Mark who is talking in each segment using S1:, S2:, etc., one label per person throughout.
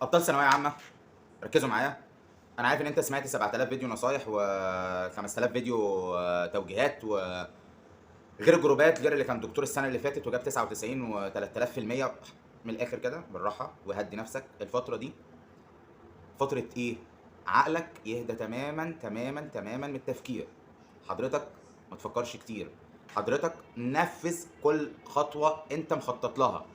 S1: ابطال ثانوية عامة، ركزوا معايا. انا عارف ان انت سمعت 7000 فيديو نصايح و5000 فيديو توجيهات و غير الجروبات، غير اللي كان دكتور السنة اللي فاتت وجاب 99 و3000%. من الاخر كده بالراحة وهدي نفسك. الفترة دي فترة ايه؟ عقلك يهدى تماما تماما تماما من التفكير. حضرتك ما تفكرش كتير، حضرتك نفذ كل خطوة انت مخطط لها.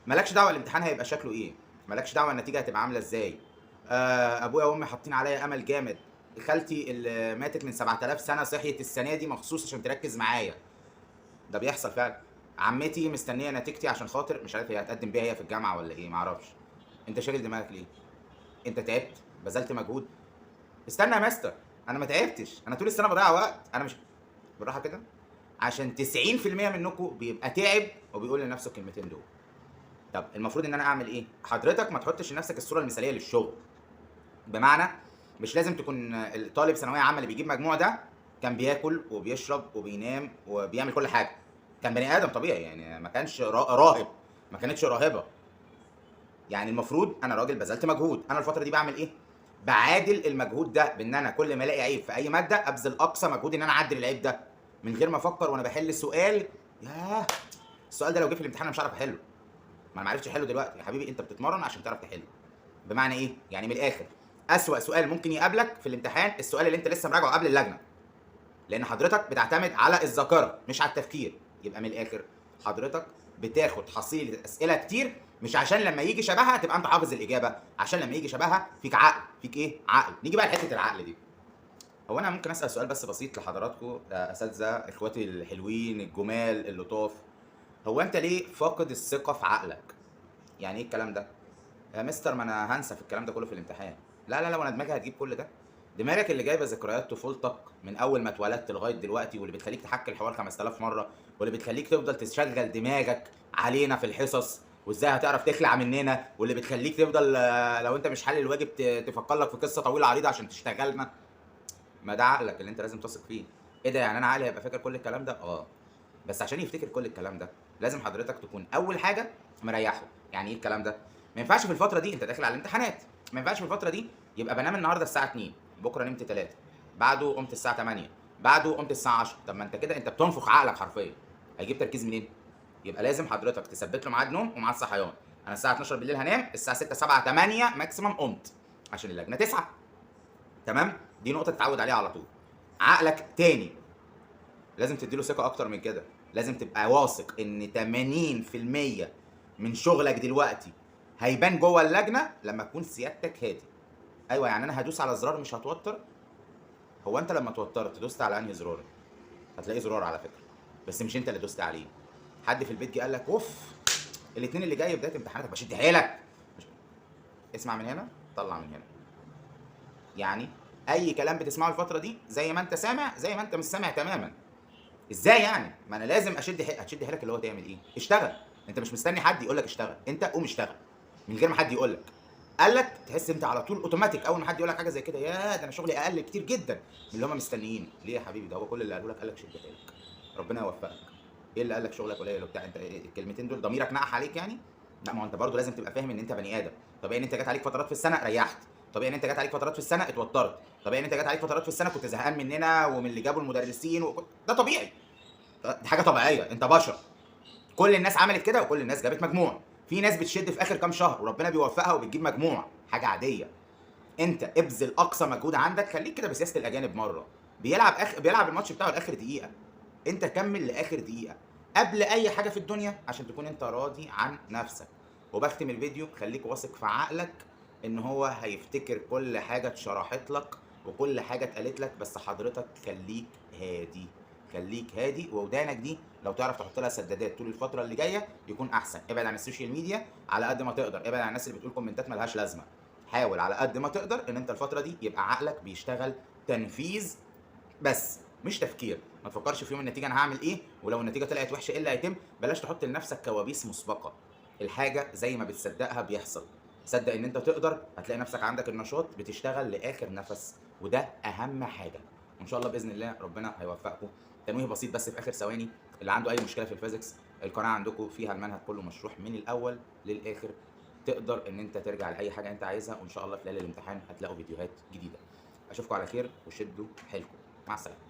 S1: مالكش دعوه الامتحان هيبقى شكله ايه، مالكش دعوه النتيجة هتبقى عامله ازاي. ابويا وامي حاطين عليا امل جامد، خالتي اللي ماتت من 7000 سنة صحيت السنة دي مخصوص عشان تركز معايا. ده بيحصل فعلا. عمتي مستنيه نتيجتي عشان خاطر مش عارف هي هتقدم بيها هي في الجامعة ولا ايه، معرفش. انت شاغل دماغك ليه؟ انت تعبت، بذلت مجهود. استنى يا مستر، انا ما تعبتش، انا طول السنة بضيع وقت، انا مش بالراحة كده. عشان 90% منكم بيبقى تعب وبيقول لنفسه الكلمتين دول. طب المفروض ان انا اعمل ايه؟ حضرتك ما تحطش لنفسك الصورة المثالية للشغل. بمعنى مش لازم تكون الطالب ثانوية عامة اللي بيجيب مجموع ده كان بياكل وبيشرب وبينام وبيعمل كل حاجة، كان بني ادم طبيعي يعني، ما كانش راهب، ما كانتش راهبه. يعني المفروض انا راجل بذلت مجهود، انا الفترة دي بعمل ايه؟ بعادل المجهود ده بان انا كل ما الاقي عيب في اي مادة ابذل اقصى مجهود ان انا اعدل العيب ده من غير ما افكر وانا بحل السؤال. ياه، السؤال ده لو جه في الامتحان انا مش هعرف احله، ما انا ما عرفتش احله دلوقتي. يا حبيبي انت بتتمرن عشان تعرف تحله. بمعنى ايه؟ يعني من الاخر اسوأ سؤال ممكن يقابلك في الامتحان السؤال اللي انت لسه مراجعه قبل اللجنة، لان حضرتك بتعتمد على الذاكرة مش على التفكير. يبقى من الاخر حضرتك بتاخد حصيله اسئلة كتير، مش عشان لما يجي شبهها تبقى انت حافظ الاجابة، عشان لما يجي شبهها فيك عقل، فيك ايه؟ عقل. نيجي بقى لحته العقل دي. هو انا ممكن اسال سؤال بس بسيط لحضراتكم يا اساتذة، اخواتي الحلوين الجمال اللطاف، هو انت ليه فاقد الثقة في عقلك؟ يعني ايه الكلام ده؟ يا مستر ما انا هنسى في الكلام ده كله في الامتحان. لا لا لا، وانا دماغي هتجيب كل ده؟ دماغك اللي جايبه ذكريات طفولتك من اول ما اتولدت لغاية دلوقتي، واللي بتخليك تحكي الحوار 5000 مرة، واللي بتخليك تفضل تشغل دماغك علينا في الحصص وازاي هتعرف تخلع مننا، واللي بتخليك تفضل لو انت مش حل الواجب تفكر لك في قصة طويلة عريضة عشان تشتغلنا. ما ده عقلك اللي انت لازم تثق فيه. ايه ده يعني انا عقلي هيبقى فاكر كل الكلام ده؟ اه، بس عشان يفتكر كل الكلام ده لازم حضرتك تكون اول حاجة مريحه. يعني ايه الكلام ده؟ ما ينفعش في الفترة دي انت داخل على الامتحانات، ما ينفعش في الفترة دي يبقى بنام النهارده الساعة 2، بكره نمت 3، بعده قمت الساعة 8، بعده قمت الساعة 10. طب ما انت كده انت بتنفخ عقلك حرفيا، هيجيب تركيز منين؟ يبقى لازم حضرتك تثبت له ميعاد نوم وميعاد صحيان. انا الساعة 12 بالليل هنام، الساعة 6 7 8 maximum قمت عشان اللجنة 9. تمام؟ دي نقطة تتعود عليها على طول. عقلك تاني لازم تديله ثقة اكتر من كده، لازم تبقى واثق ان 80% من شغلك دلوقتي هيبان جوه اللجنة لما تكون سيادتك هادي. ايوه يعني انا هدوس على زرار مش هتوتر؟ هو انت لما توترت دوست على انهي زرار؟ هتلاقيه زرار على فكرة، بس مش انت اللي دوست عليه. حد في البيت جه قال لك اوف الاثنين اللي جاي بداية امتحاناتك بشد حيلك، اسمع من هنا طلع من هنا. يعني اي كلام بتسمعه الفترة دي زي ما انت سامع زي ما انت مش سامع تماما. ازاي يعني؟ ما انا لازم اشد حيلك. هتشد حيلك اللي هو تعمل ايه؟ اشتغل. انت مش مستني حد يقول لك اشتغل، انت قوم اشتغل من غير ما حد يقول لك. قال لك تحس انت على طول اوتوماتيك اول ما حد يقول لك حاجة زي كده، يا ده انا شغلي اقل كتير جدا من اللي هم مستنيينه. ليه يا حبيبي؟ ده هو كل اللي قاله لك قال لك شد حيلك، ربنا يوفقك. ايه اللي قال لك شغلك قليل وبتاع؟ انت الكلمتين دول ضميرك نقح عليك يعني؟ لا، ما هو انت برضه لازم تبقى فاهم ان انت بني ادم. طبيعي ان انت جات عليك فترات في السنة ريحت، طبيعي ان انت جات عليك فترات في السنة اتوترت، طبيعي ان انت جات عليك فترات في السنة كنت زهقان مننا ومن اللي جابوا المدرسين ده طبيعي، دي حاجة طبيعية، انت بشر. كل الناس عملت كده وكل الناس جابت مجموع. في ناس بتشد في اخر كام شهر وربنا بيوفقها وبتجيب مجموع، حاجة عادية. انت ابذل اقصى مجهود عندك، خليك كده بسياسة الاجانب. مرة بيلعب الماتش بتاعه لاخر دقيقة، انت كمل لاخر دقيقة قبل اي حاجة في الدنيا عشان تكون انت راضي عن نفسك. وبختم الفيديو، خليك واثق في عقلك ان هو هيفتكر كل حاجة اتشرحت لك وكل حاجة اتقالت لك، بس حضرتك خليك هادي، خليك هادي. وودانك دي لو تعرف تحط لها سدادات طول الفترة اللي جاية يكون احسن. ابعد عن ال social media على قد ما تقدر، ابعد عن الناس اللي بتقول كومنتات ملهاش لازمه. حاول على قد ما تقدر ان انت الفترة دي يبقى عقلك بيشتغل تنفيذ بس مش تفكير. ما تفكرش في يوم النتيجة انا هعمل ايه، ولو النتيجة طلعت وحشة ايه اللي هيتم. بلاش تحط لنفسك كوابيس مسبقة. الحاجة زي ما بتصدقها بيحصل. صدق ان انت تقدر، هتلاقي نفسك عندك النشاط بتشتغل لاخر نفس، وده اهم حاجة. وان شاء الله باذن الله ربنا هيوفقكم. تنويه بسيط بس في اخر ثواني، اللي عنده اي مشكلة في ال physics القناة عندكم فيها المنهج كله مشروح من الاول للاخر. تقدر ان انت ترجع لاي حاجة انت عايزها، وان شاء الله في ليالي الامتحان هتلاقوا فيديوهات جديدة. اشوفكم على خير وشدوا حيلكم، مع السلامة.